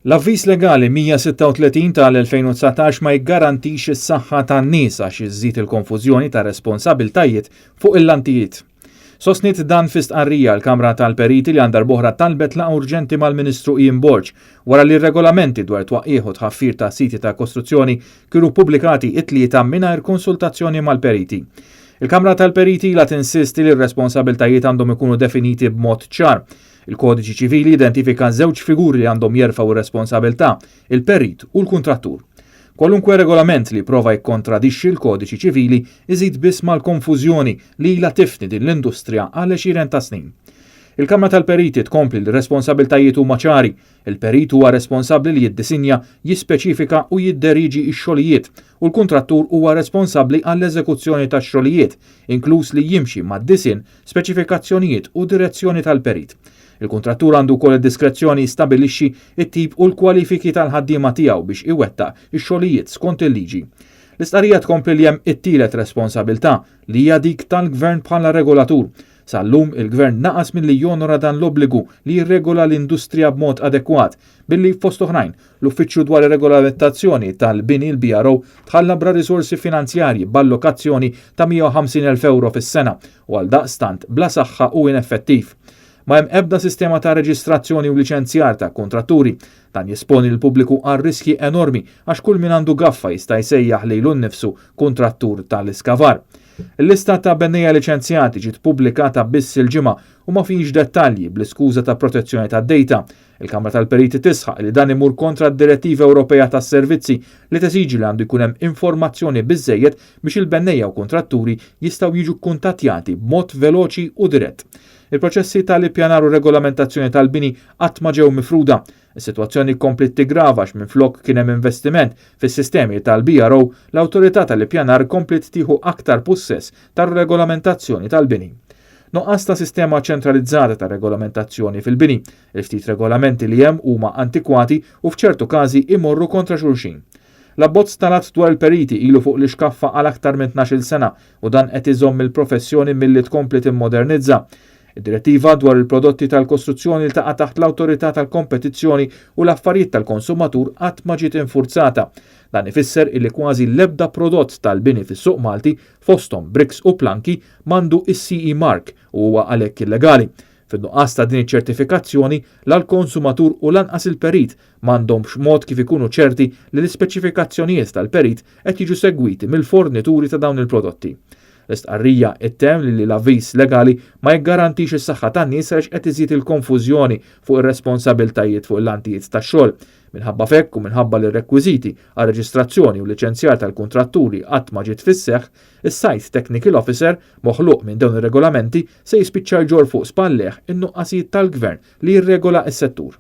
L-Avviż Legali 136 tal-2019 ma jiggarantix is-saħħa tan-nies għax iżżid il-konfużjoni ta' responsabiltajiet fuq il-lantijiet. Sostniet dan fi stqarrija l-Kamra tal-Periti li għal darb'oħra talbet laqgħa urġenti mal-Ministru Ian Borg wara li r-regolamenti dwar twaqqigħ u tħaffir ta' siti ta' kostruzzjoni kienu ppubblikati it-Tlieta mingħajr konsultazzjoni mal-periti. Il-Kamra tal-Periti ilha tinsisti li r-responsabiltajiet għandhom ikunu definiti b'mod ċar. Il-Kodiċi Ċivili jidentifika żewġ figuri li għandhom jerfgħu r-responsabilità, il-perit u l-kuntrattur. Kwalunkwe regolament li jipprova jikkontradixxi l-Kodiċi Ċivili jżid biss mal-konfużjoni li ilha tifni din l-industrija għal għexieren ta' snin. Il-Kamra tal-Periti tkompli li r-responsabiltajiet huma ċari, Il-perit huwa responsabbli li jiddisinja, jispeċifika u jidderieġi x-xogħlijiet u l-kuntrattur huwa responsabbli għall-eżekuzzjoni tax-xogħlijiet, inkluż li jimxi mad-disinn, speċifikazzjonijiet u direzzjoni tal-perit. Il-kuntrattur għandu wkoll id-diskrezzjoni jistabilixxi t-tip u l-kwalifiki tal-ħaddiema tiegħu biex iwettaq ix-xogħlijiet skont il-liġi. L-istqarrija tkompli li hemm it-tielet responsabilità, li hija dik tal-Gvern bħala regolatur. Sal-lum, il-Gvern naqas milli jonora dan l-obbligu li jirregola l-industrija b'mod adekwat, billi, fost oħrajn, l-Uffiċċju dwar ir-Regolamentazzjoni tal-Bini, il-BRO, tħalla bla riżorsi finanzjarji b'allokazzjoni ta' 150,000 ewro fis-sena u għaldaqstant bla saħħa u ineffettiv. Ma hemm ebda sistema ta' reġistrazzjoni u liċenzjar ta' kuntratturi. Dan jesponi lill-pubbliku għal riskji enormi għax kull min għandu gaffa jista' jsejjaħ lilu nnifsu kuntrattur tal-iskavar. Il-lista ta' bennejja liċenzjati ġiet pubblikata biss il-Ġimgħa u ma fihiex dettalji bl-iskuża ta' protezzjoni tad-dejta. Il-Kamra tal-Periti tisħaq li dan imur kontra d-Direttiva Ewropea tas-Servizzi li tesiġi li għandu jkun hemm informazzjoni biżżejjed biex il-bennejja u kuntratturi jistgħu jiġu kkuntattjati b'mod veloċi u dirett. Il-proċessi tal-ippjanar u regolamentazzjoni tal-bini qatt ma ġew mifruda. Is-sitwazzjoni kompliet tiggrava għax minflok kien hemm investiment fis-sistemi tal-BRO, l-Awtorità tal-Ippjanar kompliet tieħu aktar pussess tar-regolamentazzjoni tal-bini. Nuqqas ta' sistema ċentralizzata ta' regolamentazzjoni fil-bini. Il-ftit regolamenti li hemm huma antikwati u f'ċertu każi imorru kontra xulxin. L-abbozz tal-Att dwar il-Periti ilu fuq l-ixkaffa għal aktar minn 12-il sena u dan qed iżomm il-professjoni milli tkompli timmodernizza. Id-Direttiva dwar il-Prodotti tal-Kostruzzjoni li taqa' taħt l-Awtorità tal-Kompetizzjoni u l-Affarijiet tal-Konsumatur qatt ma ġiet infurzata. Dan ifisser illi kważi l-ebda prodott tal-bini fis-suq Malti, fosthom bricks u planki, m'għandu s-CE mark u huwa għalhekk illegali. Fin-nuqqas ta' din iċ-ċertifikazzjoni, la l-konsumatur u lanqas il-perit m'għandhomx mod kif ikunu ċerti li l-ispeċifikazzjonijiet tal-perit qed jiġu segwiti mill-fornituri ta' dawn il-prodotti. L-istqarrija ittemm li l-avviż legali ma jiggarantix is-saħħa tan-nies għaliex qed iżid il-konfużjoni fuq ir-responsabiltajiet fuq il-lantijiet tax-xogħol. Minħabba f'hekk u minħabba li r-rekwiżiti għar-reġistrazzjoni u liċenzjar tal-kuntratturi qatt ma ġiet fis-seħħ, is-Site Technical Officer moħluq minn dawn ir-regolamenti se jispiċċa jġorr fuq spallejh in-nuqqasijiet tal-Gvern li jirregola s-settur.